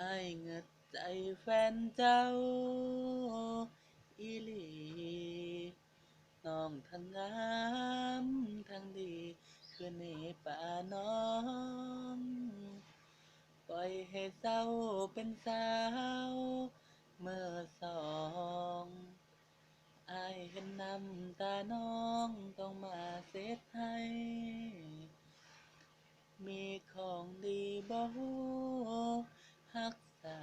ອ້າຍເງີດໃຈແຟນເຈົ້າອີ່ຫຼີ, ນ້ອງທັງງາມທັງດີ ຄືເນປານ້ອງ, ປ່ອຍໃຫ້ເສົ້າເປັນສາວເມີສອງ. ອ້າຍເຫັນນ້ຳຕານ້ອງຕ້ອງມາເຊັດໃຫ້, ມີຂອງດີບໍ່ຮູ້ຮັກສາ,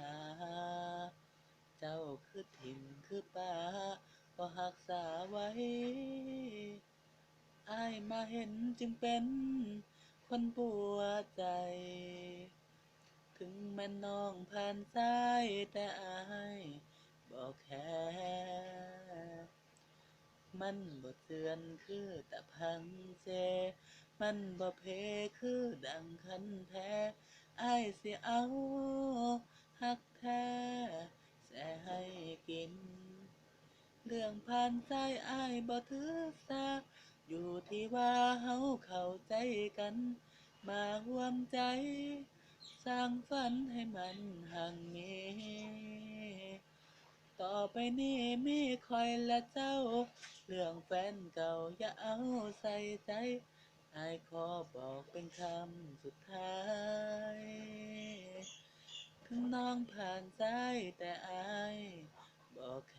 ເຈົ້າຄືຖິ້ມຄືປະບໍ່ຮັກສາໄວ້. ອ້າຍມາເຫັນຈຶ່ງເປັນຄົນປົວໃຈ, ເຖິງແມ່ນນ້ອງຜ່ານຊ້າຍແຕ່ອ້າຍບໍ່ແຄ. ມັນບໍ່ເຈື່ອນຄືຕະພັງເຈ, ມັນບໍ່ເພຄືດັງຄັນແທ, ອ້າຍຊິເອົາຮັກແທ້ແຊໃຫ້ກິນ. ເລື່ອງຜ່ານຊ້າຍອ້າຍບໍ່ຖືສາ, ຢູ່ທີ່ວ່າເຮົາເຂົ້າໃຈກັນ, ມາຮ່ວມໃຈສ້າງຝັນໃຫ້ມັນຮັ່ງມີ. ຕໍ່ໄປນີ້ມີຂ້ອຍແລະເຈົ້າ, ເລື່ອງແຟນເກົ່າຢ່າເອົາໃສ່ໃຈ, ອ້າຍຂໍບອກເປັນຄຳສຸດທ້າຍ, ເຖິງນ້ອງຜ່ານຊ້າຍແຕ່ອ້າຍບໍ່ແຄ.